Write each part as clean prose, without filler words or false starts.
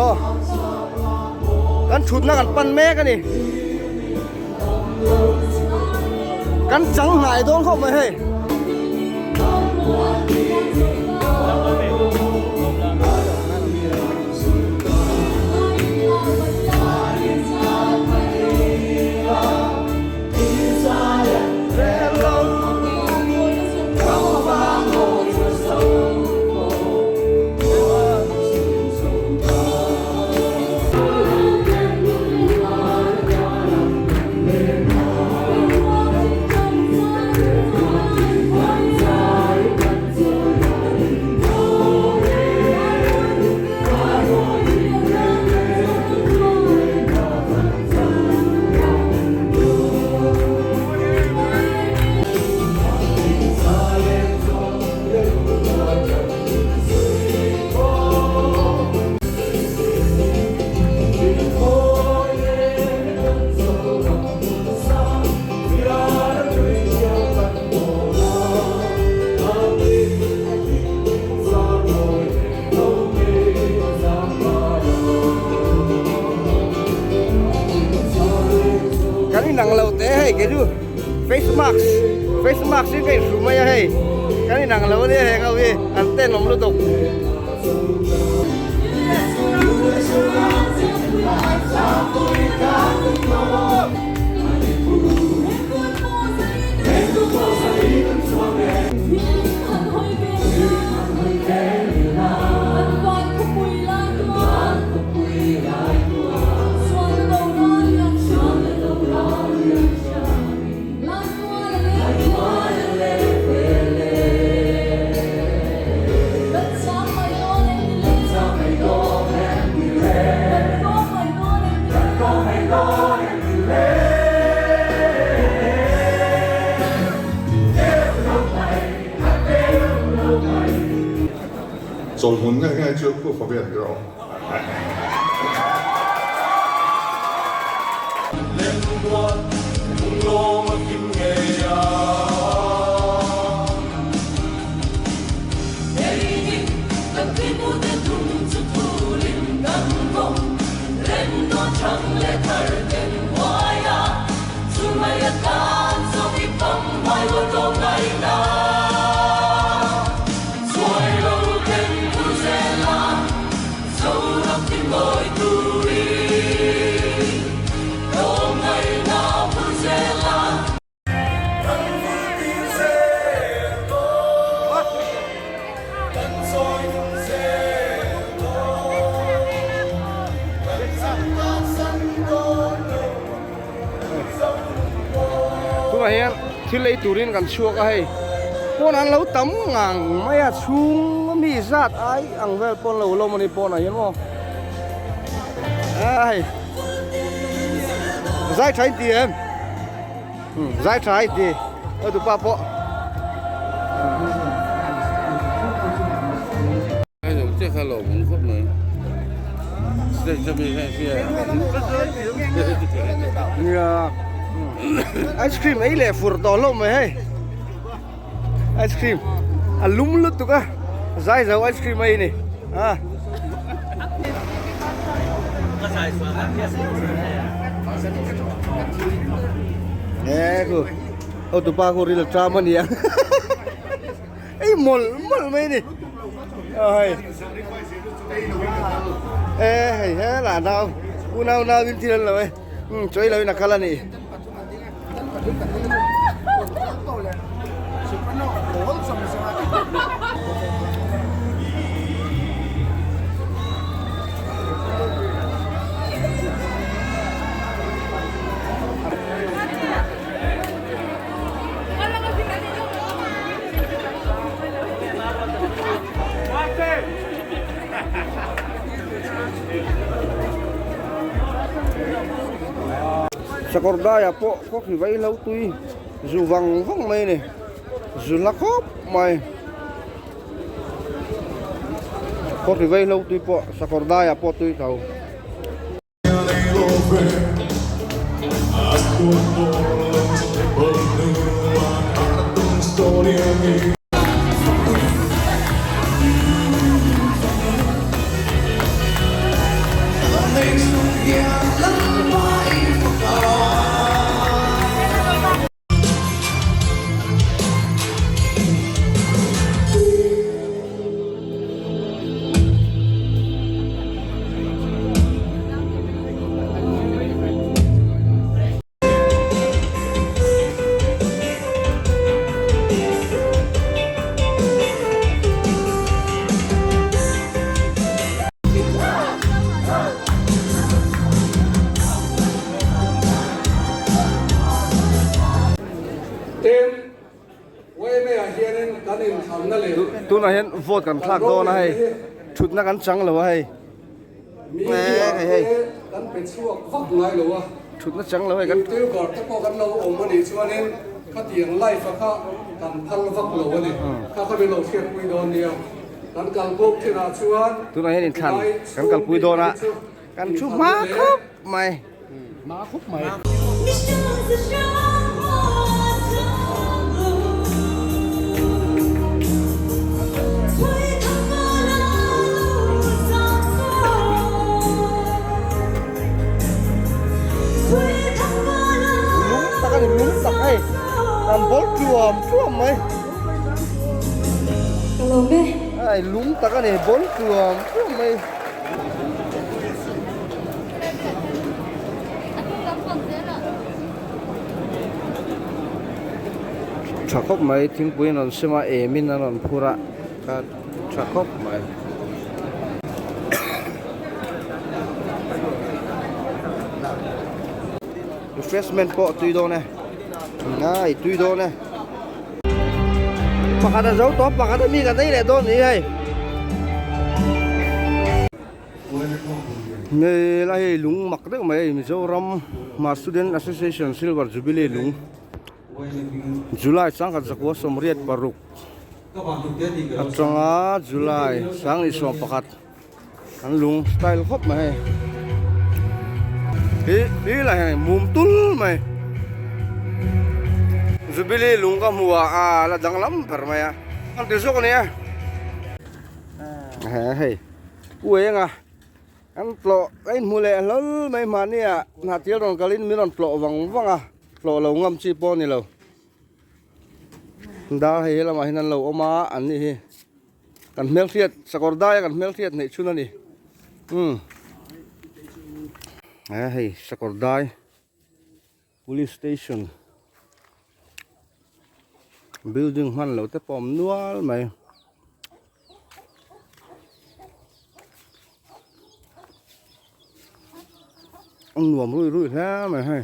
Aw kan thutna kan pan mek a ni. Kan chang hnai dawn khawp mai hei. Kan inang lo te hei kei chu face mask face mask hi ka inhru mai a hei kan inang lo ania heng ho hi an tenawm lutuk. Chawlhmun nge nge chu Pu Fabian ber aw. Tunah hian thil ei turin kan chhuak a hei pawn an lo tam ngang mai a chhung ami zat ai ang vel pawn lo lawm a ni pawnah hian maw a hei zai tha in ti em zai tha in ti a tupa pawh. Nia ice cream ei leh fur tawh hlawm mai hei ice cream a lum lutuk a zai zo ice cream a ni a e khu hotupa khu ril tram a nia. Ei mawlh mawlh mai ni hei e hei he lah nau unau nau in thil an lo e um chawi lo in a kal a ni. Sakawr daiah pawh khawhri vai lo tui zu vang vang mai a ni zu la khawp mai khawhri vai lo tui pawh sakawr daiah pawh tui tho. Tunah hian vote kan thlak dawn a hei thutna kan chang lo a hei hei hei thutna chang lo hei kan tunah hian inthlan kan kalpui dawn a kan thu hma khawp mai. Lung tak a ni lung tak hei kan bawl tuam tuam mai hei lung tak a ni bawl tuam tuam mai. Tha khawp mai thingpui an rawn sem a em in an rawn phur a ka tha khawp mai. Refreshment pawh a tui dawn e ai tui dawn e pakhat a zo tawh pakhat a mi kan ei leh dawn ni hei. Hmel a hei lung mak deuh mai a hei Mizoram Hmar Student Association Silver Jubilee lung July sangkhat zakua sawmriat paruk atanga July sanghnih sawm pakhat an lung style khawp mai hei hi hi lah hian mum tul mai Jubilee lung ka hmu a a la danglam ber mai a an ti zawk a nia. Hei u eng a an tlawh a inhmu leh hlawl mai mahni ah hnahtial rawn kalin min rawn tlawh vang vang a tlawh lo ngam chi pawh a ni lo dar hei he lamah hian an lo awm a an ni hi kan hmelhriat sakawr daia kan hmelhriat neih chhun a ni umm hei sakawr dai. Police station building hman loh te pawh a awm nual mai. A nuam ruih ruih hle mai hei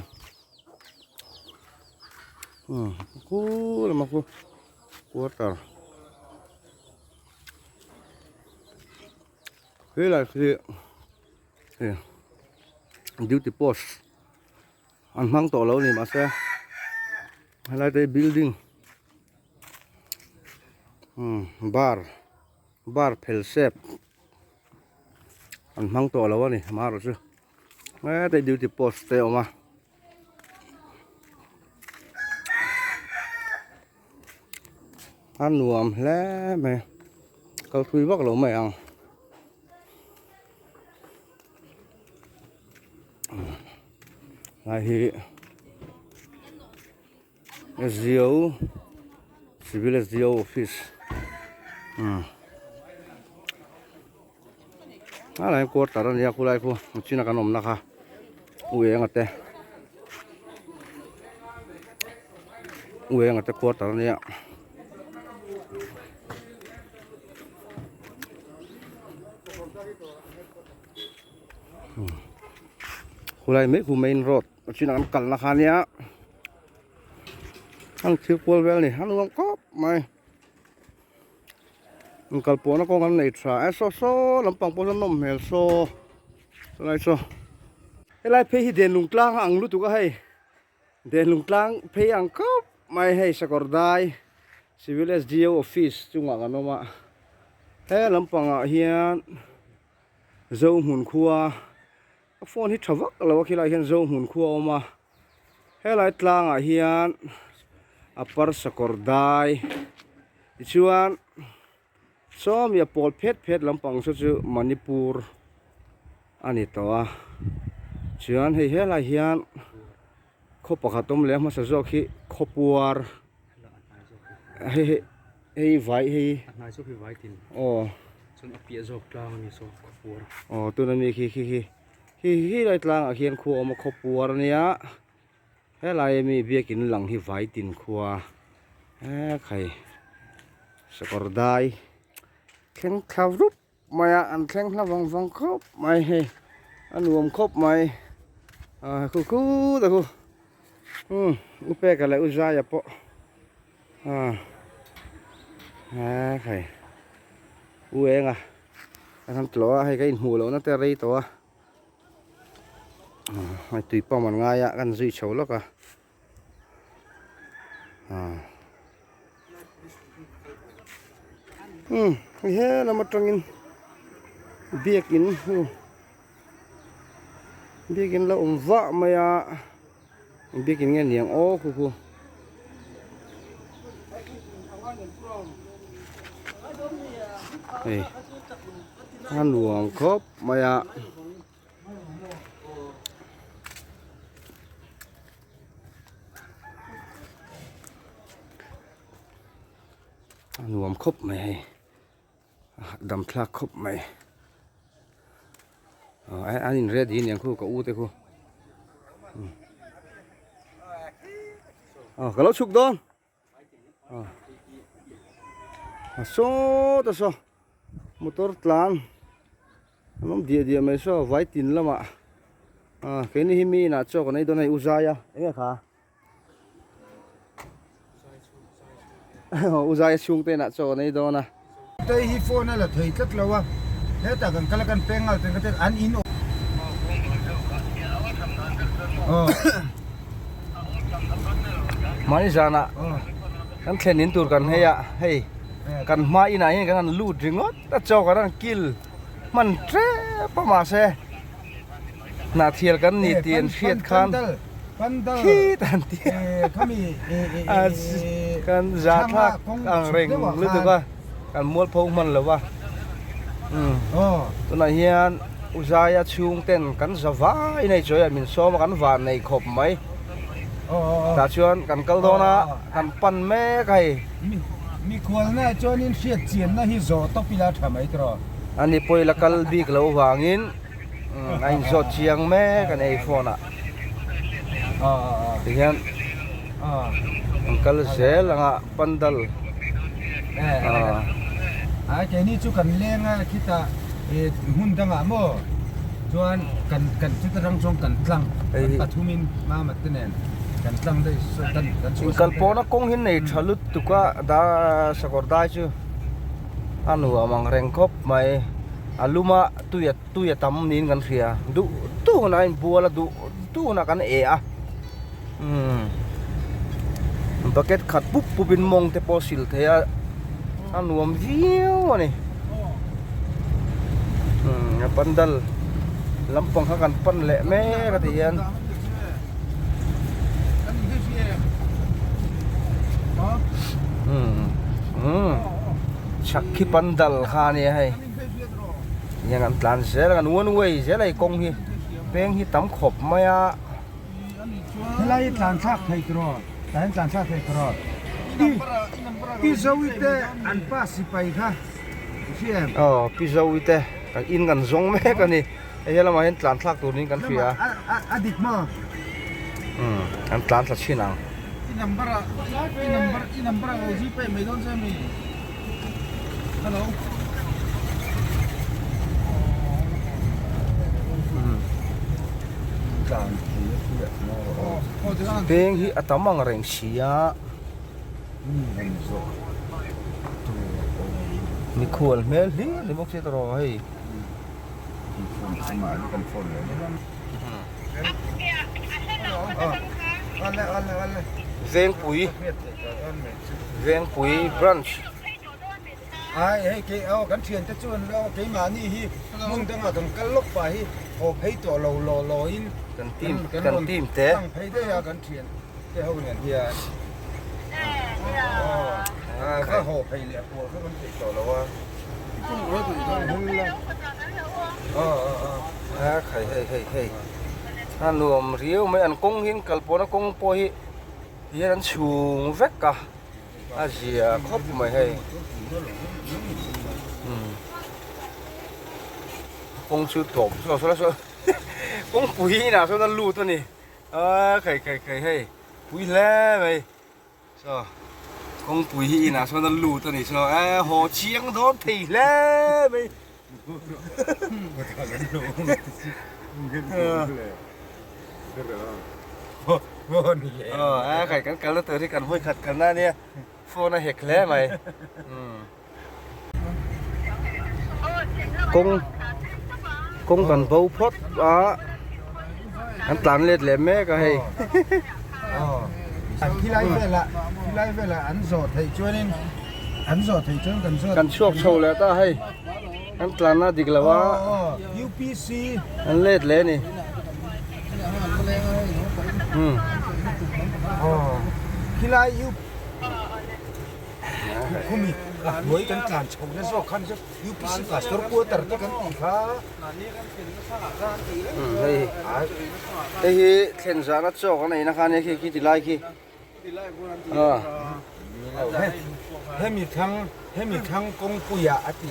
umm khu lama khu quarter helai khi hei duty post. An hmang tawh lo a ni mahse helai te hi building umm bar bar phel sep an hmang tawh lo a ni amaherawh chu hetlai duty post te a awm a. A nuam hle mai kal thui vak lo mai ang. Lai hi SDO civil SDO office umm a lai quarter a nia khulai khu china kan awmna kha u enga te u enga te quarter a nia. Khulai mai khu main road a chinah an kalna kha ania an thil kual vel a ni a nuam khawp mai an kal pawhna kawng an nei tha e saw saw lampang pawh sawn nawm hmel saw chulai saw helai phei hi denlung tlang a ang lutuk a hei denlung tlang phei ang khawp mai hei sakawr dai civil S_D_O office chungah kan awm a he lampangah hian. Zohmun khua a phone hi tha vak lo a khilaiah hian Zohmun khua a awm a helai tlangah hian a parsakawr dai tichuan sawmi a pawl phet phet lampang saw chu Manipur a ni tawh a chuan hei helai hian khaw pakhat awm leh a hmasa zawk hi khawpuar. Hei hei hei vai hei aw aw tuna mi khi khi khi khi khi lai tlangah khian khua a awm a khawpuar ania helai ami biakin lang hi vai tin khua hekhai sakawr dai thleng thla rup mai a an thleng hla vang vang khawp mai hei a nuam khawp mai ah khu khu ta khu umm u peka leh u zaia pawh ah. A khai u eng a kan han tlawh a hei ka inhmuh lohna te a rei tawh a hei tui pump an ngai a kan zui chho lawk a umm hei he lam atangin biakin hu biakin la awm vah mai a biakin nge niang aw khu khu. Hei a nuam khawp mai a. A nuam khawp mai hei a hahdam thlak khawp mai aw an in ready aniang khu ka u te khu aw ka lo chhuk dawn. A sawt a saw motor tlan an awm diah diah mai saw vai tin lamah ah keini hi mi inah chaw kan ei dawn a hei u zai a eng nge kha u zai a chhungte inah chaw kan ei dawn a. Tei hi phone a la thei tlat lo a, hetah kan kal a kan peng nghal ten ka ten an in Mahni zanah kan thlen in tur kan hei a, hei kan hma inah hian kan han lut ringawt a chaw kan han kil hman tep a mahse Hnahthial kan ni tih an hriat khan khit an ti a, kan za thlak ang reng lutuk a, kan mualpho hman lo va. Tunah hian Uzaia chhung ten kan za vai nei chawi a min sawm a kan van nei khawp mai. Tah chuan kan kal dawn a, kan pan mek a hei. Mikhualna chuanin hriatchianna hi zawh tawp ila tha mai tawh. Ani pawh ila kal bik lo vangin. A inzawt chiang mek a ni phone ah tihian an kal zel ang a pandal ah keini chu kan leng a khitah hmun dangah maw chuan kan kan chuta tang chuan kan tlang kan pathumin mama te nen kan tlang daih kan kan chhuah inkal pawhna kawng hi nei tha lutuk a da sakawr dai chu a nuam ang reng khawp mai a lum a. Tui a tui a tam niin kan hria duh duh hunah a inbual a duh duh hunah kan eh a umm bucket khat pup pup in mawng te pawh a sil thei a a nuam viau a ni umm a pandal lampang kha kan pan leh mek a ti hian. Umm umm chhak khi pandal kha a nia hei. Hian an tlan zel a an one way zel a hei kawng hi peng hi tam khawp mai a. Helai hi tlan thlak thei tur aw tah hian tlan thlak thei tur aw Pi Zoe te an pa sipai kha i hria em? Aw Pi Zoe te kan in kan zawng mek a ni hei he lamah hian tlan thlak tur niin kan hria a a dik maw? Umm an tlan thla chhin ang. I number a i number i number a lo gpay mai dawn che mi? Hello. Peng hi a tam ang reng si a. Mikhual hmel hlir ni bawk si tawh hei. Vengpui Vengpui branch. Ai hei kei aw kan thian te chuan aw keimahni hi hmun dangah kan kal lawk pah hi haw phei tawh lo law law in kan team kan team te tlang phei daih a kan thian te ho nen hian aw ka haw phei leh pawl kha kan peih tawh lo a a khai hei hei hei a nuam riau mai an kawng hi an kal pawhna kawng pawh hi hian an chhung vek a a zia khawp mai hei kawng chu tawp saw saw saw kawngpui inah sawn a lut a ni a khai khai khai hei pui hle mai. Saw kawngpui hi inah sawn a lut a ni saw e haw chiang dawn thei hle mai. Aw a kai kan kalna tur hi kan vawi khat kalna ania. Phone a hek hle mai. Kawng kawng kan bo phawt a kan tlan let leh mek a hei. Khilai velah khilai velah an zawh theih chuanin an zawh theih chuan kan zawt Kan chhuak chho leh ta hei kan tlanna dik lo a UPC an let leh a ni. Khilai U Khumi a hnuai kan tlan chho na zawk khan chu UPC pastor quarter te kan tih kha. Hei hei hi thlen zahna chawk an eina kha ania khi khi ti lai khi. Hemi thlang hemi thlang kawngpuiah a ti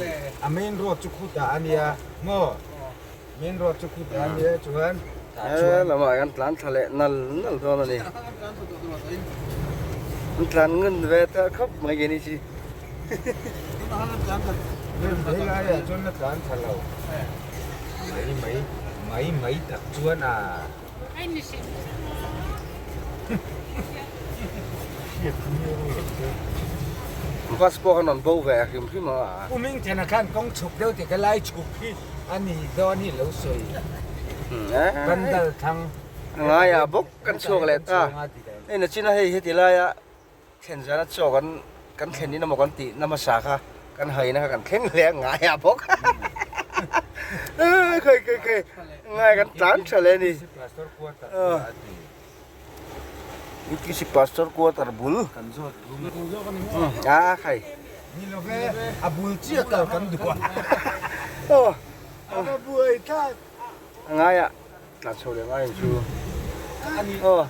a main road chu khutah a nia maw main road chu khutah a nia chuan He lamah hian tlan thla leh nal nal dawn a ni. An tlan ngun ve ta khawp mai ke ni chi. Helaiah chuan a tlan thla lo. Mai mai mai mai tak chuan a. Bus pawh khan rawn bo ve hrim hrim a. Kuming thena khan kawng chhuk deuh tih ka lai chhuk hi a ni dawn hi lo sawi. Kan dal thlang. A ngaiah bawk kan chhuak leh ta. Hei nachina hei heti laia thlen zana chaw kan kan thlen in emaw kan tih na hmasa kha kan haina kha kan thleng hle a ngaiah bawk. Khawi khawi khawi ngai kan tlan tha leh a ni. UPC Pastor Quarter bul. A khai. Ni lo ve a bul chiah kal kan duh a. A va buai thlak. A ngaiah tlan chho leh ngai ang chu. Aw.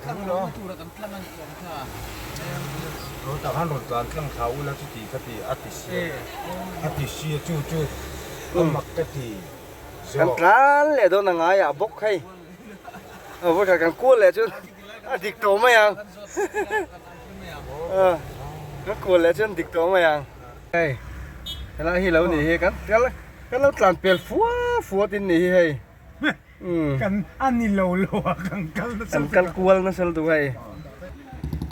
Rawn tak han rawn tlan tlang thla ula chuti ka ti a ti sia a ti sia chu chu a mak ka ti zawk. Kan tlan leh dawn a ngaiah bawk hei. Aw vawikhat kan kual leh chuan a dik tawh mai ang. Kan kual leh chuan dik tawh mai ang. Hei helai hi lo nih hi kan kan lo tlan pel fua fua tin nih hi hei. Kan a ni lo lo a kan kal nasa Kan kal kual nasa lutuk hei.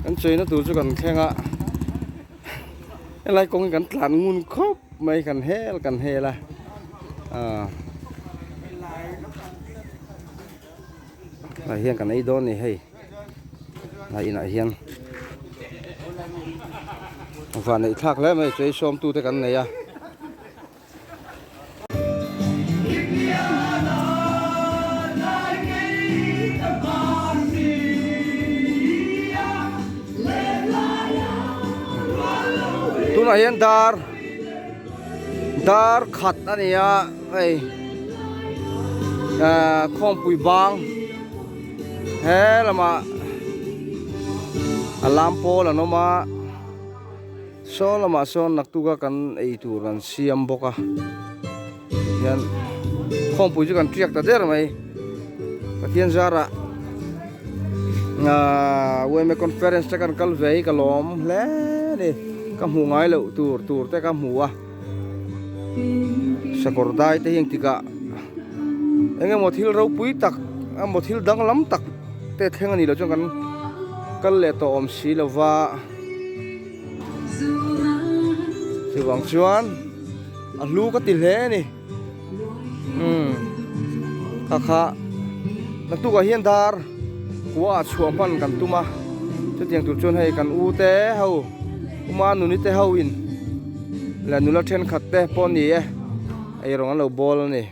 Kan chawina tur chu kan thleng a. Helai kawng hi kan tlan ngun khawp mai kan hel kan hel a. Ah hian kan ei dawn a ni hei a inah hian van neih thlak hle mai chei sawm tute kan nei a. Tunah hian dar dar khat a ni a hei ahh khawmpui bang he lamah a lam pawl an awm a saw lamah sawn naktuk a kan ei tur an siam bawk a tihian khawmpui chu kan tiak ta der mai Pathian zarah ahh yma conference te kan kal ve hi ka lawm hle a ni ka hmuh ngai loh tur tur te ka hmu a. Sakawr dai te hi engtikah eng emaw thil ropui tak emaw thil danglam tak te thleng a nih loh chuan kan kal leh tawh awm si lo va chuvang chuan a hlu ka ti hle a ni umm kha kha naktukah hian dar kua ah chhuah hman kan tum a chutiang tur chuan hei kan u te ho Uma nuni te ho in leh nula thenkhat te pawh ni e eirawng an lo bawl a ni.